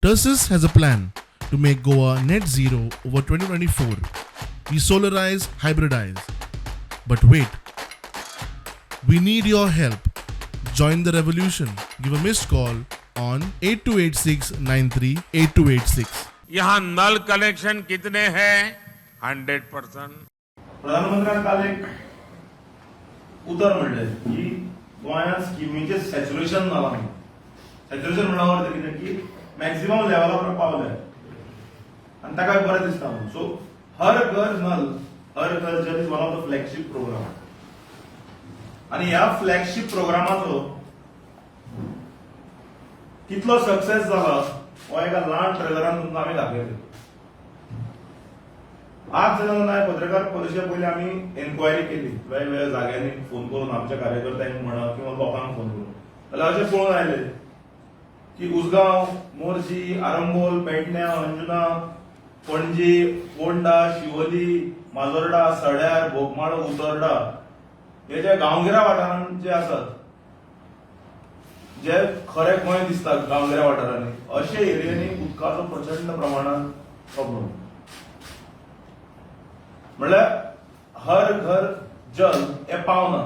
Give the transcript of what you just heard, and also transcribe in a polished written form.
Tersus has a plan to make Goa net zero over 2024. We solarize, hybridize. But wait, we need your help. Join the revolution. Give a missed call on 8286 938286. यहाँ नल connection कितने हैं? 100%. प्रधानमंत्र्यान काल एक उतर म्हणलें की गोंयांत स्किमीचें saturation जालां म्हणून. सॅच्युरेशन म्हणल्यार अर्थ कितें की मॅक्झिमम लेवला पावले आनी ताका बरें दिसता म्हणून. सो हर घर नल, हर घर जल is one of the flagship program आनी ह्या फ्लॅगशीप प्रोग्रामाचो कितलो सक्सेस जाला हो एका ल्हान ट्रेलरान तुमकां आमी दाखयले. आज जेन्ना नाय पत्रकार परिशदे पयलीं आमी एन्क्वायरी केली वेगवेगळ्या जाग्यांनी फोन करून, आमच्या कार्यकर्त्यांक म्हणा किंवा लोकांक फोन करून, जाल्यार अशें पळोवन आयले की उसगांव, मोरजी, आरंबोल, पेडण्या, अंजुना, पणजी, फोंडा, शिवोली, माजोर्डा, सड्यार, बोगमाळो, उतोर्डा हे जे गांवगिऱ्या वाठारांत जे आसात, जे खरे गोंय दिसता गांवगिऱ्या वाठारांनी, अशे एरियांनी उदकाचो प्रचंड प्रमाणात प्रॉब्लम. म्हणल्यार हर घर जल हे पावना.